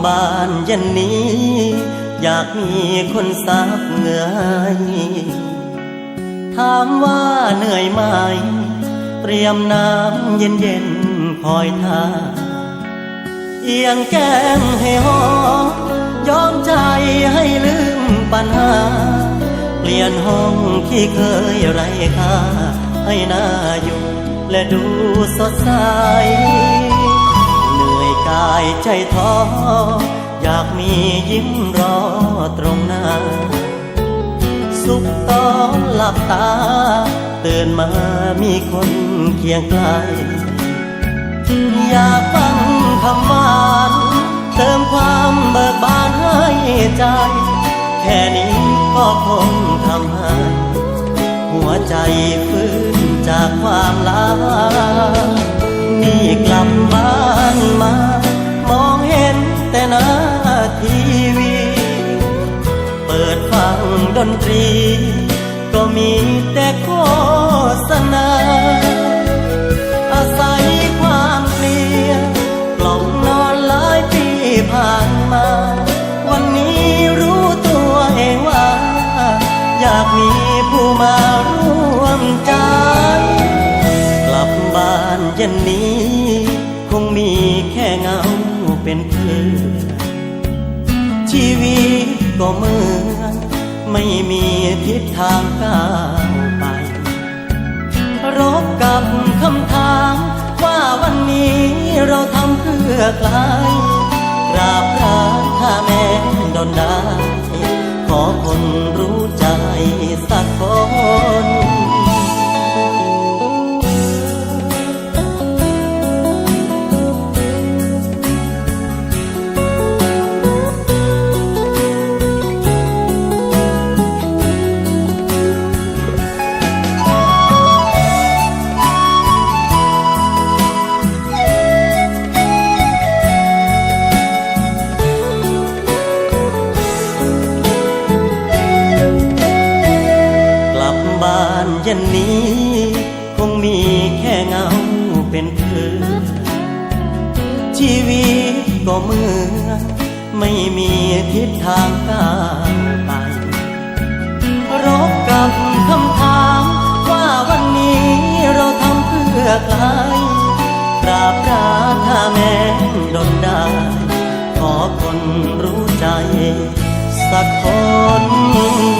ບ້ານເຢັນນີ້ ຢາກມີຄົນສັບເຫື່ອໃຫ້ ຖາມວ່າເໜື່ອຍໄໝ? ຕຣຽມນ້ຳເຢັນໆ ຄອຍທ່າ ອຽງແກ້ມໃຫ້ຫອມ ຍອມໃຈໃຫ້ລືມບັນຫາ ປ່ຽນຫ້ອງທີ່ເຄີຍໄຮ້ຄ່າ ໃຫ້ໜ້າຢູ່ ແລະດູສົດໃສ ເໜື່ອຍກາຍໃຈທໍ້ ຢາກມີຍິ້ມລໍຕຣົງໜ້າ ສຸກຕອນຫຼັບຕາ ຕື່ນມາມີຄົນຄຽງໃກ້ ຢາກຟັງຄຳຫວານ ເຕີມຄວາມເບີກບານໃຫ້ໃຈ ແຄ່ນີ້ກໍຄົງທຳໃຫ້ ຫົວໃຈຟື້ນຈາກຄວາມລາ ນີ້ກັບບ້ານມາ ມອງເຫັນແຕ່ໜ້າທີວີ ເປີດຟັງດົນຕຣີ ກໍມີແຕ່ໂຄສະນາ ອາໄສຄວາມເກລີຍ ກລ່ອມນອນຫຼາຍປີຜ່ານມາ ວັນນີ້ຮູ້ຕົວເອງວ່າ ຢາກມີຜູ້ມາຮ່ວມໃຈ ກັບບ້ານເຢັນນີ້ ຄົງມີແຄ່ເງົາເປັນເພື່ອນ ຊີວິດກໍເໝືອນ ໄມ່ມີທິດທາງກ້າວໄປ ລົບກັບຄຳຖາມວ່າ ວັນນີ້ເຮົາທຳເພື່ອໃຄ? ກາບລາຖ້າແມ່ນດົນດາຍ ຂໍຄົນຮູ້ໃຈສັກຄົນ. ກັບບ້ານເຢັນນີ້ ຄົງມີແຄ່ເງົາເປັນເພື່ອນ ຊີວິດກໍເໝືອນ ໄມ່ມີທິດທາງກ້າວໄປ ລົບກັບຄຳຖາມວ່າ ວັນນີ້ເຮົາທຳເພື່ອໃຜ? ກາບລາຖ້າແມ່ນດົນດາຍ ຂໍຄົນຮູ້ໃຈສັກຄົນ.